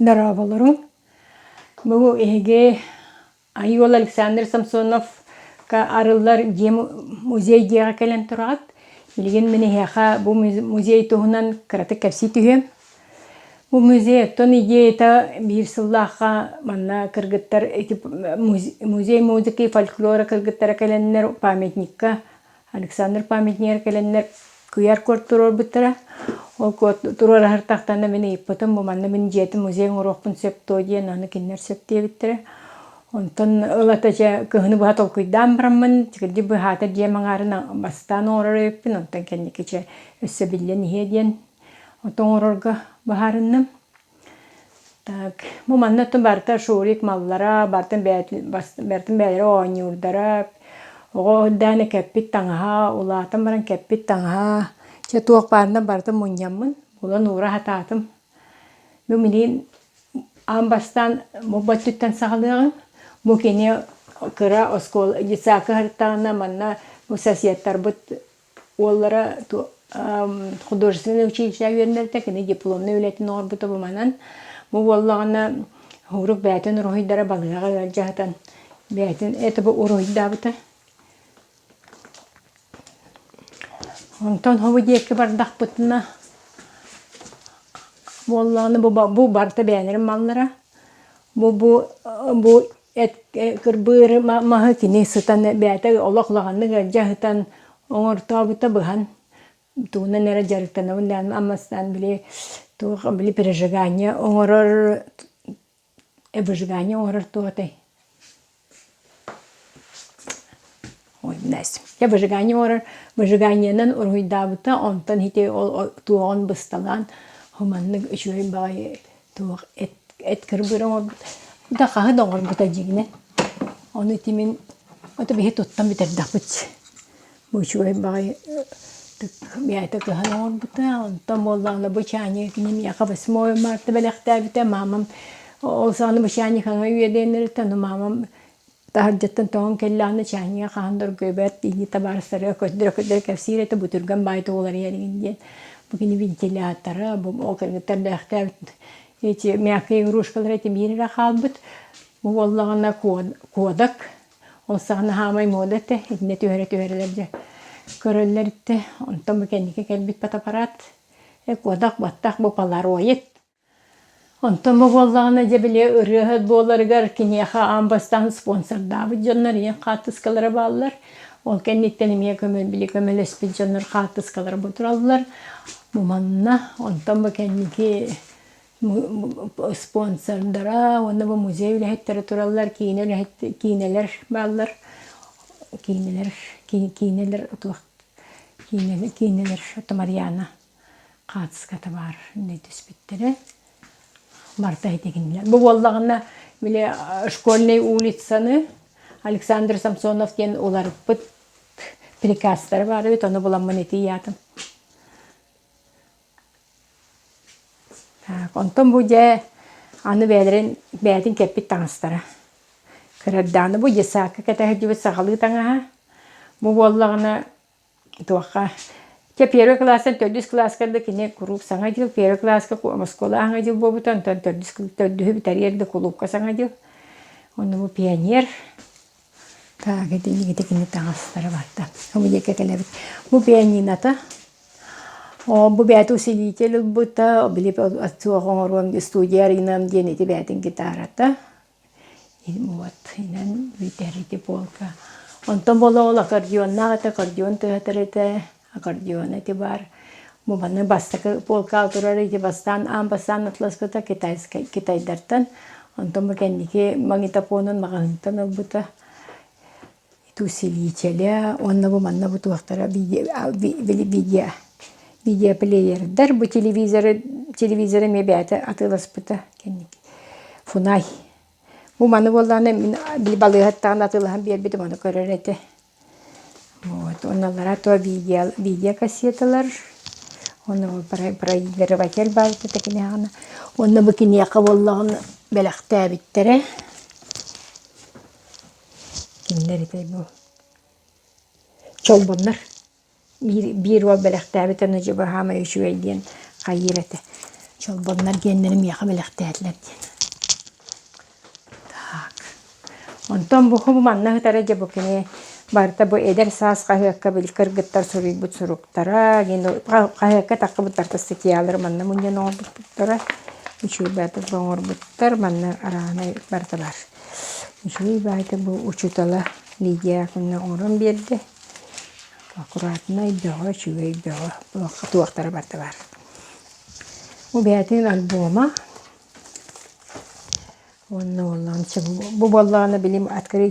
Дорооболоруҥ! Бу эһиги Айуол Александр Самсоновка арыллар дьиэ музей дьиэҕэ кэлэн тураҕыт. Билигин мин эһиэхэ бу музей туһунан кыратык кэпсии түһүөм. Бу музей оттон идеята биир сыллаахха манна кыргыттар ити музей музыки и фольклора кыргыттара кэлэннэр памятникка Александр памятнигар кэлэннэр QR-код туруорбуттара. Ол код туруораһыртахтарына мин ыйыппытым, бу манна мин дьиэтин музей оҥоруохпун сөп дуо диэн, аны кинилэр сөп диэбиттэрэ. Онтон ылата дьэ кыһыны быһа толкуйдаан бараммын, кырдьык быһаата дьиэм аҥаарын бастаан оҥорор эбиппин, онтон кэнники чэ өссө биллэн иһиэ диэн ото оҥорорго быһаарынным. Так, бу манна оттон барыта Шурик маллара, барытын бэйэтин бэйэлэрэ оонньуурдара, оҕо дааны кэппит таҥаһа, улаатан баран кэппит таҥаһа, чэ туох баарынан барытын мунньаммын, булан уура сатаатым. Бу билигин аан бастаан бу өттүттэн саҕалыаҕыҥ. Бу кини кыра оскуола детсадка сырыттаҕына манна бу соседтарбыт Уоллара художественнай училище үөрэнэртэ, кини дипломнай үлэтин оҥорбута бу манан. Бу буоллаҕына Һуурук бэйэтин уруһуйдара балыыһаҕа ыалдьа сытан бэйэтин это бу уруһуйдаабыта. Онтон хобу диэки бардахпытына буоллаҕына бу бу барыта бэйэлэрин маллара. Бу бу бу эт кырбыыр маһы кини сытан бэйэтэ олох улаханнык ыалдьа сытан оҥортообута быһан тугунан эрэ дьарыктанабын даҕаны аммастаан били туох били пережигание оҥорор выжигание оҥорор туох этэй ой Настя выжигание оҥорор выжиганиенан уруһуйдаабыта онтон ити ол туоҕун бысталаан маннык үчүгэй баҕайы туох эт эт кырбыыр оҥорбут да хаһы да оҥорбута дьиҥинэн ону ити мин ото биһи туттан бүтэрдэхпит бу үчүгэй баҕайы бэйэтэ кыһан оҥорбута онтон буоллаҕына бу чаанньыгы кини миэхэ восьмое марта бэлэхтээбитэ маамам ол саҕана бу чаанньык хаҥа үөдэйэннэриттэн ону маамам Таһырдьаттан тоҥон кэллэҕинэ чаанньыга хаһан да оргуйбат, илии табаарыстарыгар көрдөрө-көрдөрө кэпсиир этэ, бу түргэн баайдык уларыйар игин диэн. Бу кини вентилятора, бу ол кыргыттар бэлэхтээбит эти мягкие игрушкалара ити биир эрэ хаалбыт. Бу буоллаҕына кодак, ол саҕана хаамай муода этэ, итиннэ түһэрэ-түһэрэлэр дьэ көрөллөр иттэ. Онтон бу кэнники кэлбит фотоаппарат, э кодак баттах бу полароид. Онтон бу буоллаҕына дьэ били ырыаһыт буоларыгар киниэхэ аан бастаан спонсордаабыт дьоннор ийэм хаартыскалара бааллар. Ол кэнниттэн эмиэ көмө били көмөлөспүт дьоннор хаартыскалара бу тураллар. Бу манна онтон бу кэнники спонсордара уонна бу музей үлэһиттэрэ тураллар, киинэ үлэһит киинэлэр бааллар. Киинэлэр киинэлэр туох киинэлэр киинэлэр Марьяна хаартыската баар иннэ түспүттэрэ барыта итигиннэ бу буоллаҕына били школьнай улицаны Александр Самсонов диэн уларыппыт приказтара баар эбит ону буламмын ити ыйаатым так онтон бу дьэ аны бэйэлэрин бэйэтин кэппит таҥастара кырардааны бу детсадка кэтэ сылдьыбыт сахалыы таҥаһа бу буоллаҕына Туохха Чэ первый кылаастан төрдүс кылааска да кини куруук Саҥа дьыл первый кылааска оскуола Саҥа дьыл буолбута, онтон төрдүс төрдүһү бүтэриэр да кулуупка Саҥа дьыл. Онно бу пионер. Так, итинник кини таҥастара барда. Бу диэки кэлэбит. Бу пианинота. О, бу бэйэтэ усилитель ылбыта, били суох оҥоруом студия арыйынам диэн ити бэйэтин гитарата. Вот, инэн бүтэр ити полка. Онтон буола ол аккордеоннаах этэ, аккордеон тыаһатар этэ, аккордеон эти баар. Бу манна бастакы полка турар ити бастаан аан бастаан атласпыта китайскай китайдартан. Онтон бу кэнники магнитофонун маҕаһыынтан ылбыта. Усилителя уонна бу манна бу туохтара видео видеоплеердар бу телевизоры телевизоры эмиэ бэйэтэ атыыласпыта кэнники фунай бу маны буоллаҕына мин били балыыһаттаҕын атыылаһан биэрбитим ону көрөр этэ вот уонна то видео видеокассеталар уонна проигрыватель баар этэ киниэхэ уонна бу киниэхэ буоллаҕына бэлэхтээбиттэрэ Кинилэр ити бу Чолбоннор диэннэри миэхэ бэлэхтээтилэр диэн. Так. Онтон бу манна сытара дьэ бу кини барыта бу эдэр саас хаһыакка били кыргыттар суруйбут суруктара, хаһыакка таххыбыттарта статьялары манна мунньан оҥорбуттара. Үчүгэй баайдык оҥорбуттар, манна арааһынай барыта баар. Үчүгэй баайдык бу учуутала Лидия Яковлевна оҥорон биэрдэ. Аккуратнай бөҕө, үчүгэй бөҕө, туохтара барыта баар. Бу бэйэтин альбома. Уонна буоллаҕына бу буоллаҕына билим открыть.